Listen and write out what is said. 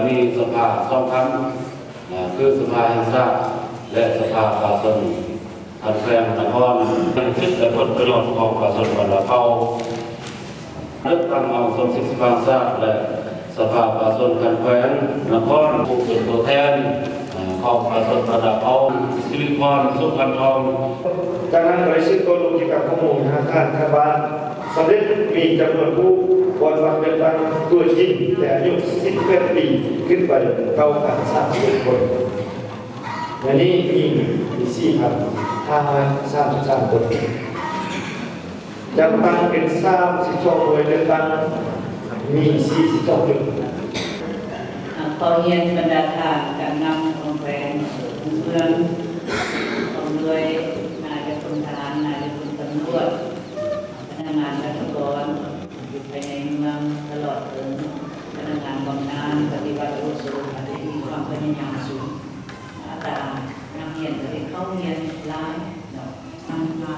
ມີສະພາສອງຂັ້ນ ຄືສະພາແຫ່ງຊາດ ແລະ ສະພາປະຊາຊົນຂັ້ນແຂວງນະຄອນ ເປັນສິດ ແລະ ຜົນປະໂຫຍດຂອງປະຊາຊົນບັນດາເຜົ່າ. ເລືອກຕັ້ງເອົາສະມາຊິກສະພາແຫ່ງຊາດ ແລະ ສະພາປະຊາຊົນຂັ້ນແຂວງນະຄອນ ຜູ້ເປັນຕົວແທນຂອງປະຊາຊົນບັນດາເຜົ່າ. ສິລິພອນ ສຸພັນທອງ. ຈາກນັ້ນກໍໄດ້ສືບຕໍ່ລົງກິດຈະກຳຂອງອົງການທາງການບ້ານ ສຳເລັດມີຈຳນວນຜູ້ປ່ອນບັດເລືອກຕັ້ງຕົວຈິງແຕ່ອາຍຸສິບແປດປີຂຶ້ນໄປ ເກົ້າພັນສາມສິບເອັດຄົນ. ໃນນີ້ຍິງມີສີ່ພັນຫ້າຮ້ອຍສາມສິບສາມຄົນ. ຈັດຕັ້ງເປັນສາມສິບສອງໜ່ວຍເລືອກຕັ້ງ ມີສີ່ສິບສອງຈຸດ. ຂໍຮຽນບັນດາທ່ານການນຳຂອງແຂວງ ຂອງເມືອງ ພ້ອມດ້ວຍນາຍພົນທະຫານ, ນາຍພົນຕຳຫຼວດ, ພະນັກງານລັດຖະກອນຢູ່ພາຍໃນເມືອງ ຕະຫຼອດເຖິງພະນັກງານບຳນານປະຕິວັດອາວຸໂສ ທີ່ມີຄວາມພະຍາຍາມສູງ. ອັດຕານັກຮຽນກໍໄດ້ເຂົ້າຮຽນຫຼາຍເນາະ ນຳພາ